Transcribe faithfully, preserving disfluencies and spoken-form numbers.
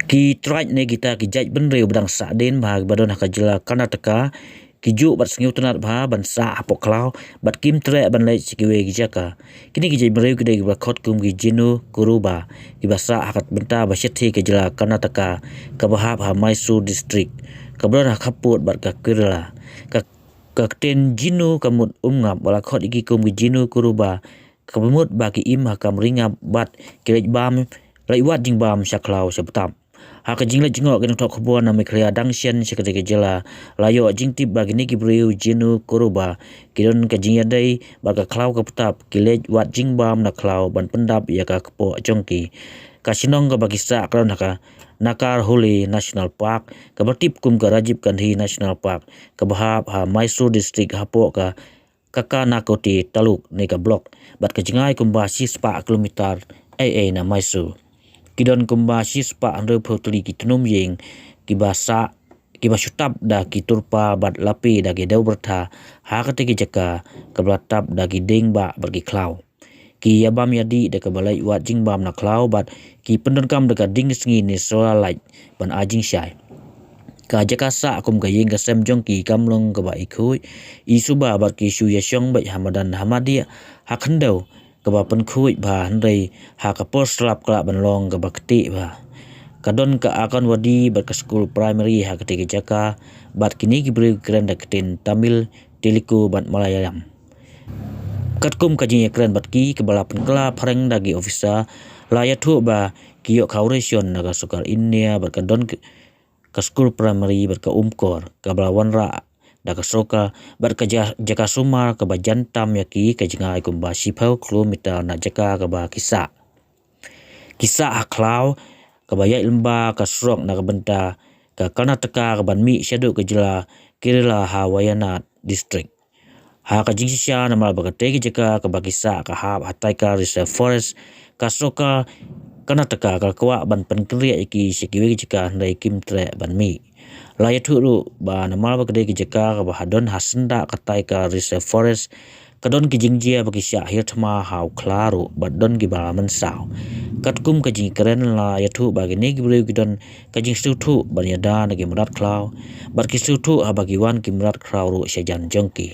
Ki tribe ne kita ki jaitbynriew ba dang sahdien bha kiba don ha ka jylla Karnataka, ki ju bad sngewtynnad bha ban sah hapoh khlaw bad kim treh ban leit sha kiwei ki jaka. Kine ki jaitbynriew ki dei kiba khot kum ki Jinnu Kuruba, kiba sah ha ka bynta ba shathie ka jylla Karnataka kaba hap ha Mysore District, kaba don ha khappud bad ka Kerala. Ka, ka ktien Jinnu ka mut umngap, ba la khot ïa ki kum ki Jinnu Kuruba, kaba mut ba ki im ha kam ri ngap bad ki leit bam, leit wad jingbam sha khlaw sha btap. Ha ka jingleit jngoh ki nongthoh khubor na Meghalaya dang shen sha katei ka jylla, la ïoh jingtip ba kine ki briew Jinnu Kuruba ki don ka jingïadei bad ka khlaw ka btap, ki leit wad jingbam na khlaw ban pyndap ïa ka kpoh jong ki. Ka shnong kaba ki sah ka don ha ka Nagarholi National Park, kaba tip kum ka Rajiv Gandhi National Park, kaba hap ha Mysore District hapoh ka Kakanakote Taluk ne ka block, bad ka jngai kumba shispah kilometer ei ei na Mysore. Ki don kumba shispah hynriewphew tylli ki tnum ïing, kiba sah, kiba shu tap da ki turpa bad lapi da ki dew byrtha ha katei ka jaka kaba la tap da ki dieng bah bad ki khlaw. Ki ïa bam ïa dih da kaba leit wad jingbam na khlaw bad ki pyndonkam da ka dieng sngi ne solar light ban ai jingshai. Ka jaka sah kum ka ïing ka sem jong ki kam long kaba i khuid i suba bad ki shu ïa shong beit ha madan ha madiah ha khyndew kaba pynkhuid bha, hynrei ha ka por slap ka lah ban long kaba ktieh bha. Ka don ka Anganwadi bad ka skul primary ha katei ka jaka, bad kine ki briew ki kren da ka ktien Tamil, Telugu bad Malayalam. Katkum ka jingïakren bad ki kaba la pynkylla phareng da ki officer, la ïathuh ba ki ïoh ka ration na ka sorkar India bad ka don ka, ka skul primary bad ka umkor kaba la wanrah da ka sorkar bad ka ja-, jaka sumar kaba jan tam ïa ki, ka jngai kumba shiphew kilometer na jaka kaba ki sah. Ki sah ha khlaw kaba ïaid lyngba ka surok na ka bynta ka Karnataka kaban mih shaduh ka jylla Kerala ha Wayanad District. Ha ka jingshisha, namar ba katei ka jaka kaba ki sah ka hap ha Tiger Reserve Forest, ka sorkar Karnataka ka kwah ban pynkynriah ïa ki sha kiwei ki jaka, hynrei kim treh ban mih. La ïathuh ruh ba namar ba ka dei ka jaka kaba ha don ha syndah ka Tiger Reserve Forest, ka don ki jingjia ba ki shah hiar thma ha u khla ruh bad don kiba la mynsaw. Katkum ka jingkren, la ïathuh ba kine ki briew ki don ka jingsngewthuh ban ïada na ki mrad khlaw, bad ki sngewthuh haba ki wan ki mrad khlaw ruh shajan jong ki.